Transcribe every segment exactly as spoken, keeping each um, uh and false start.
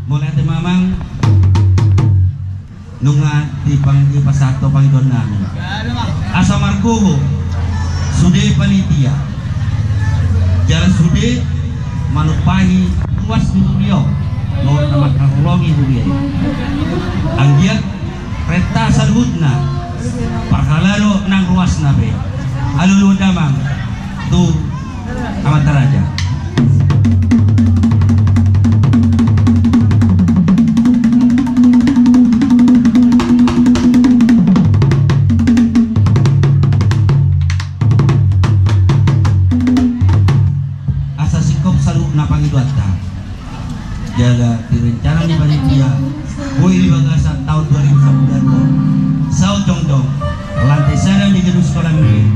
Mauliate ma amang. Nunga dipang-, dipasahat ho pangidoan nami. Asa margogo sude panitia jala sude manumpahi ruas ni huria on, na mangkaholongi huria i. Anggiat renta saluhutna, parhalado nang ruasna pe. Alualuhon damang tu amanta raja. Asa singkop saluhutna pangidoanta. Jala di rencana ni panitia, boi di bagasan taon dua ribu sampulu on, saut jongjong lantai sada di gedung sikola minggu i.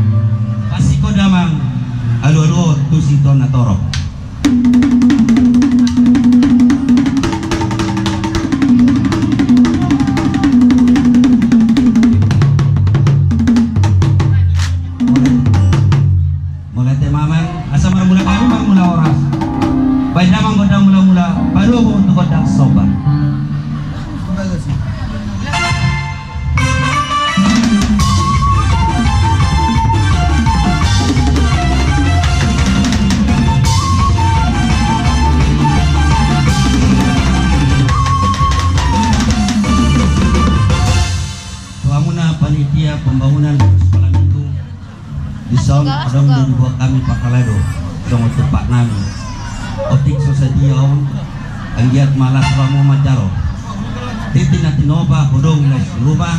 Pasikon damang, alualuhon tu situan na torop. Mauliate ma amang, asa marmula gabe marmula horas. Baen damang gondang mulamula, padomu tu gondang somba. Tu hamuna panitia pembangunan sekolah minggu. Dison adong do diboan hami parhalado songon tumpak nami. Otik so sadia on, anggiat ma las rohamu manjalo. Tintin na tinopa, godang las di ruma.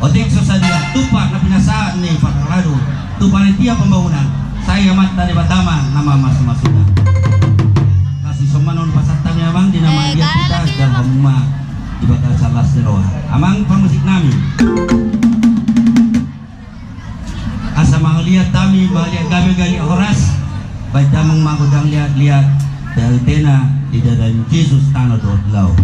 Otik so sadia tumpak na pinasahat ni parhalado tu panitia pembangunan, sai Amanta Debata ma na mamasumasuna. Las i songon on pasahat hami amang di na mangaliat hita, jalo hamu ma di bagasan las ni roha. Amang parmusik nami. Asa mangaliat hami, mangaliat gabe galiat horas, baen damang ma gondang liatliat, plt na di dada ni Jesus tano dohot laut.